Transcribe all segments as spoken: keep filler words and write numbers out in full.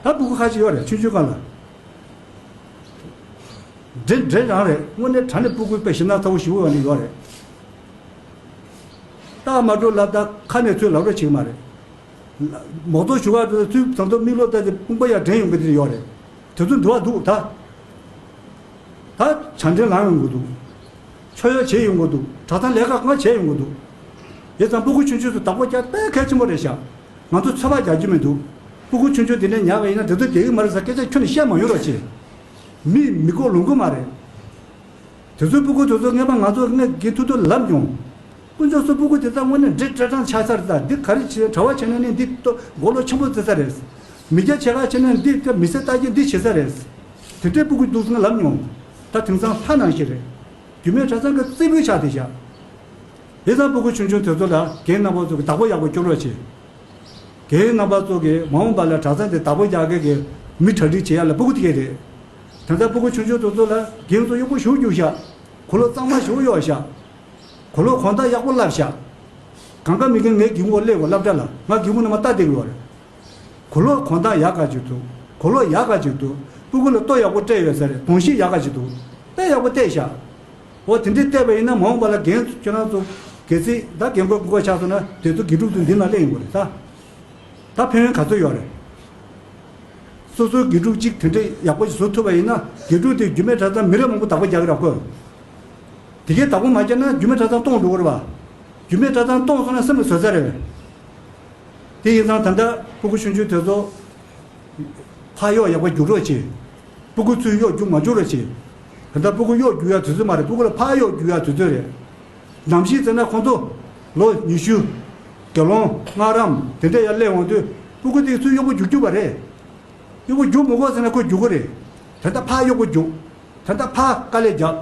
ད་སྤུ་གུ་ཁ་ཅིག་ཡོད་རེད། ཆུང་ཆུང་སྒང་ལ། འདྲེ་འདྲེ་རང་རེད། དངོས་གནས་དྲང་གནས་སྤུ་གུ་དཔེ་ཞེད་སྣང་ཚ་བོ་ཞེ་པོ་ཡོད་ནི་ཡོད་རེད། རྟགས་མ་འགྲོ་ལབ། ད་ཁ་ནས་ཚུར་ལབ་རོགས་བྱེད་ཀྱི་མ་རེད། མོག་ཐོག་ཞུ་ག་དེ་ཚུར་བཟང་ཐོག་མིག་ལོག་ལྟ་དེ་དཔུང་པ་ཡར་འདྲེན་ཡོང་གི་དེ་ཡོད་རེད། དེ་ཚོ་འདུལ་བ་འདུག་ད། ད་ཆ་འདྲེན་ལངས་ཡོང་གི་འདུག། ཆོས་ཡོག་བྱེད་ཡོང་གི་འདུག། གྲྭ་ཚང་ལས་ཀ་ང་བྱེད་ཡོང་གི་འདུག། ཡིན་ཙང་སྤུ་གུ་ཆུང་ཆུང་ཚོ་བདག་པོ་རྒྱག་དཔེ་གལ་ཆེན་པོ་རེད་ཤག། ང་ཚོ་ཚོད་དཔག་རྒྱག་རྒྱུ་མི་འདུག། སྤུ་གུ་ཆུང་ཆུང་དེ་འདྲ་ཉར་བ་ཡིན་ན་དེ་ཚོ་རྒྱག་གི་མ་རེད་ཟེར་སྐད་ཆ་ཁྱོན་ནས་བཤད་མ་ཡོང་རོགས་བྱེད། མི་མི་གོ་ལོང་གི་མ་རེད། དེ་ཚོའི་སྤུ་གུ་དེ་ཚོ་སྔས་མ་ང་ཚོ་སྔས་དགེ་ཐུག་ཐུག་ལབ་མྱོང་། དཀོན་མཆོག་གསུམ། སྤུ་གུ་དེ་ཚོ་དངོས་གནས་འདྲེ་སྤྲེལ་སྤྲང་ཆགས་ས་རེད། ད་འདི་ག་རེ་བྱེད། གྲྭ་བ་བྱས་ན་ནི་འདི་ལྟོ་མགོ་ལོག་ཆེན་པོ་བརྩི་ས་རེད། མི་སྐྱ་ཆེ་ཁག་བྱས་ན་འདི་ལྟོ་མི་སེར་ལྟ་རྒྱུ་འདི་བྱེད་ས་རེད། དེ་འདྲའི་སྤུ་གུ་འདུག་སེ་ལབ་མྱོང་། ད་དེང་སང་ལྷ་ནང་བཞིན་རེད། རྒྱུད་སྨད་གྲྭ་ཚང་གི་རྩེ་ཕུད་ཆགས་བསྡད་ཤག། དེ་ཙང་སྤུ་གུ་ཆུང་ཆུང་དེ་ཚོ་ལ་རྒན་རྣམ་པ་ཚོ་གི་བདག་པོ་ཡག་པོ་སྐྱོར་རོགས་བྱེད། རྒན་རྣམ་པ་ཚོ་གིས་མ་འོངས་པ་ལ་གྲྭ་ཚང་དེ་བདག་པོ་རྒྱག་མཁན་གྱི་མི་གྲ་སྒྲིག་བྱེད་ཡ་ལ་སྤུ་གུ་དེ་གས་རེད། དེ་ཚང་སྤུ་གུ་ཆུང་ཆུང་དེ་ཚོ་ལ་རྒན་ཚོ་གཡོག་པོ་ཞུ་རྒྱུ་ཤག། གོས་ལོག་གཙང་མ་ཞུ་ཡོད་ཤག། གོས་ལོག་གོང་ཐང་ཡག་པོ་བསླབས་ཤག། གང་ག་མི་རྒན་ངའི་སྒེའུ་ཁུང་སླེབས་གོ་སློབ་གྲྭ་ལ། ང་སྒེའུ་ཁུང་ནང་མ་ལྟ་བསྡད་ཀྱི་ཡོད་རེད། གོས་ལོག་གོང་ཐང་ཡག་ག་ཅིག་འདུག། གོས་ལོག་ཡག་ག་ཅིག་འདུག། སྤུ་གུ་ལ་ལྟོ་ཡག་པོ་སྤྲད་ཡོད་ས་རེད། གདོང་ཤེས་ཡག་ག་ཅིག་འདུག། དཔེ་ཡག་པོ་བལྟས་ཤག། འོ་དེ་འདྲས་བལྟས་པ་ཡིན་ན་མ་འོངས་པ་ལ་རྒན་ཁྱོད་རང་ཚོ་གལ་སྲིད་ད་རྒན་རྒོན་སྤུ་གུ་ཆགས་སོང་ན་དེ་ཚོ་དགེ་ཕྲུག་ཚོ་འདི་ན་སླེབས་ཡོང་གི་རེད་ད། ད་ཕན་ཡོན་ག་ཚོད་ཡོད་རེད། སོ་སོའི་དགེ་ཕྲུག་གཅིག་དེ་འདྲས་ཡག་པོ་ཞིག་བཟོ་ཐུབ་པ་ཡིན་ན་དགེ་ཕྲུག་དེ་རྒྱུད་སྨད་གྲྭ་ཚང་མི་རབས་མང་པོ་བདག་པོ་རྒྱག་གི་རེད་ཁོ། དེ་གས་བདག་པོ་མ་བརྒྱབ་ན་རྒྱུད་སྨད་གྲྭ་ཚང་སྟོངས་འགྲོ་གི་རེད་པ། རྒྱུད་སྨད་གྲྭ་ཚང་སྟོངས་སོང་ན་སེམས་ལ་བཟོད་ས་རེད་པས། དེ་ཡིན་ཙང་ད་ལྟ་སྤུ་གུ་ཆུང་ཆུང་དེ་ཚོ་ཕར་གཡོག་ཡག་པོ་རྒྱུག་རོགས་བྱེད། སྤུ་གུ་ཚུར་གཡོག་རྒྱུག་མ་བཅུག་རོགས་བྱེད། ད་ལྟ་སྤུ་གུ་གཡོག་རྒྱུག་ཡག་དུས་ཚོད་མ་རེད། སྤུ་གུ་ལ་ཕར་གཡོག་རྒྱུག་ཡག་དུས་ཚོད་རེད། ནམ་ཞིག་ཟེར་ན་ཁོང་ཚོ་ལོ་ཉི་ཤུ། དགེ་སློང་སྔགས་རམས་དེ་འདྲ་ཡར་སླེབས་འོང་དུས་སྤུ་གུ་དེ་ཚུར་གཡོག་པོ་རྒྱུག་རྒྱུག་པ་རེད། གཡོག་པོ་རྒྱུག་མི་དགོས་ཟེར་ན་ཁོ་རྒྱུག་གི་རེད། ད་ལྟ་ཕར་གཡོག་པོ་རྒྱུག། ད་ལྟ་ཕར་དཀའ་ལས་རྒྱག།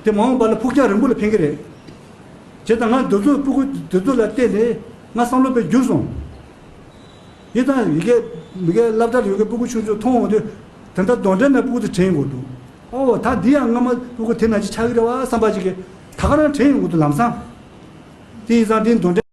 དེ་མ་འོངས་པ་ལ་ཕུགས་རྒྱང་རིང་པོ་ལ་ཕན་གྱི་རེད། བྱས་ཙང་ང་འདི་ཚོ་སྤུ་གུ་འདི་ཚོ་ལ་བལྟས་ནས་ང་བསམ་བློ་དཔེ་འགྱུར་སོང་། ཡིན་ཙང་ཡི་གེ་མི་གེ་སློབ་གྲྭ་ལ་ཡོད་མཁན་སྤུ་གུ་ཆུང་ཆུང་མཐོང་འོང་དུས་དེ་འདྲ་གདོན་འདྲེ་ནས་སྤུ་གུ་དེ་དྲན་དགོས་འདུག། ཨོ་ད་འདི་ཡང་སྔ་མ་སྤུ་གུ་དེ་ནང་བཞིན་ཆགས་ཀྱི་རེད་པ་བསམ་པ་ཅིག་གིས་ད་ག་རང་དྲན་ཡོང་གི་འདུག་ལམ་སང་། དེ་ཡིན་ཙང་འདི་གདོན་འདྲེ།